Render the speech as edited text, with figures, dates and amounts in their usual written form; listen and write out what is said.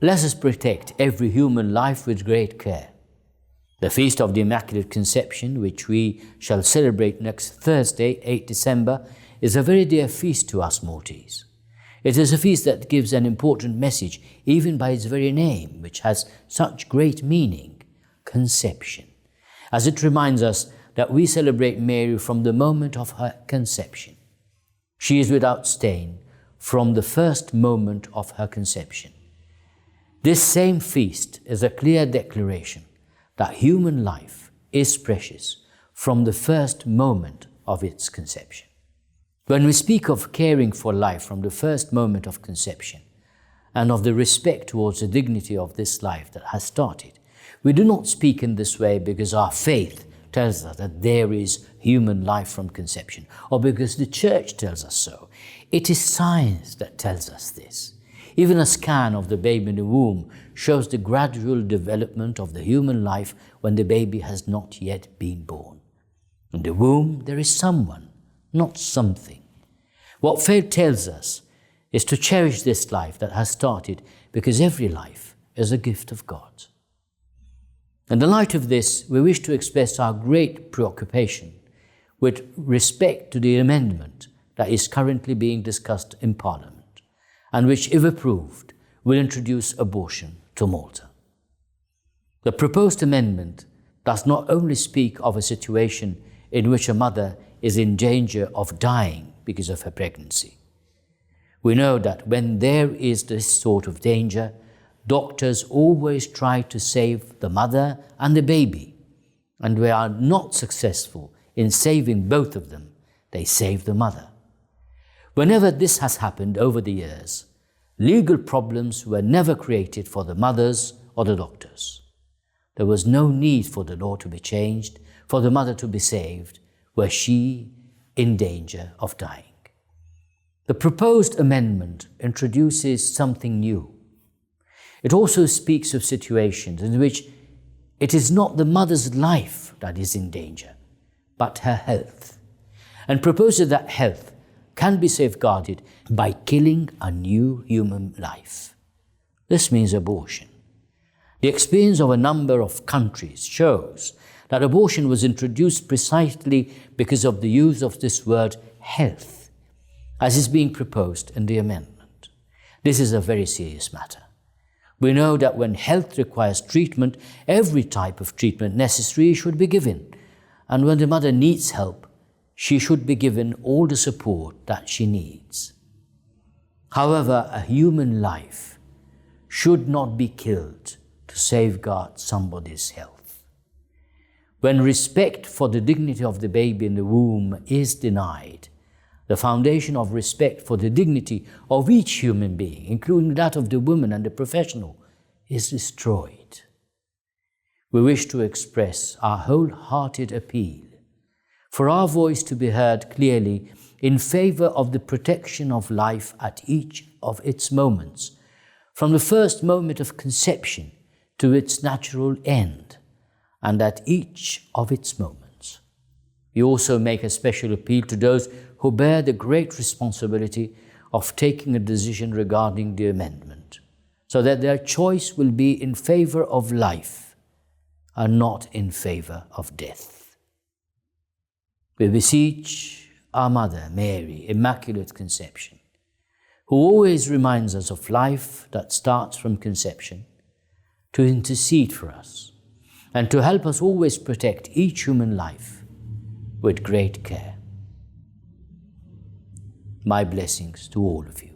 Let us protect every human life with great care. The Feast of the Immaculate Conception, which we shall celebrate next Thursday, 8 December, is a very dear feast to us Maltese. It is a feast that gives an important message, even by its very name, which has such great meaning, conception, as it reminds us that we celebrate Mary from the moment of her conception. She is without stain from the first moment of her conception. This same feast is a clear declaration that human life is precious from the first moment of its conception. When we speak of caring for life from the first moment of conception and of the respect towards the dignity of this life that has started, we do not speak in this way because our faith tells us that there is human life from conception or because the Church tells us so. It is science that tells us this. Even a scan of the baby in the womb shows the gradual development of the human life when the baby has not yet been born. In the womb, there is someone, not something. What faith tells us is to cherish this life that has started because every life is a gift of God. In the light of this, we wish to express our great preoccupation with respect to the amendment that is currently being discussed in Parliament, and which, if approved, will introduce abortion to Malta. The proposed amendment does not only speak of a situation in which a mother is in danger of dying because of her pregnancy. We know that when there is this sort of danger, doctors always try to save the mother and the baby, and we are not successful in saving both of them, they save the mother. Whenever this has happened over the years, legal problems were never created for the mothers or the doctors. There was no need for the law to be changed, for the mother to be saved, were she in danger of dying. The proposed amendment introduces something new. It also speaks of situations in which it is not the mother's life that is in danger, but her health, and proposes that health can be safeguarded by killing a new human life. This means abortion. The experience of a number of countries shows that abortion was introduced precisely because of the use of this word health, as is being proposed in the amendment. This is a very serious matter. We know that when health requires treatment, every type of treatment necessary should be given, and when the mother needs help, she should be given all the support that she needs. However, a human life should not be killed to safeguard somebody's health. When respect for the dignity of the baby in the womb is denied, the foundation of respect for the dignity of each human being, including that of the woman and the professional, is destroyed. We wish to express our wholehearted appeal for our voice to be heard clearly in favor of the protection of life at each of its moments, from the first moment of conception to its natural end, and at each of its moments. We also make a special appeal to those who bear the great responsibility of taking a decision regarding the amendment, so that their choice will be in favor of life and not in favor of death. We beseech our Mother, Mary, Immaculate Conception, who always reminds us of life that starts from conception, to intercede for us and to help us always protect each human life with great care. My blessings to all of you.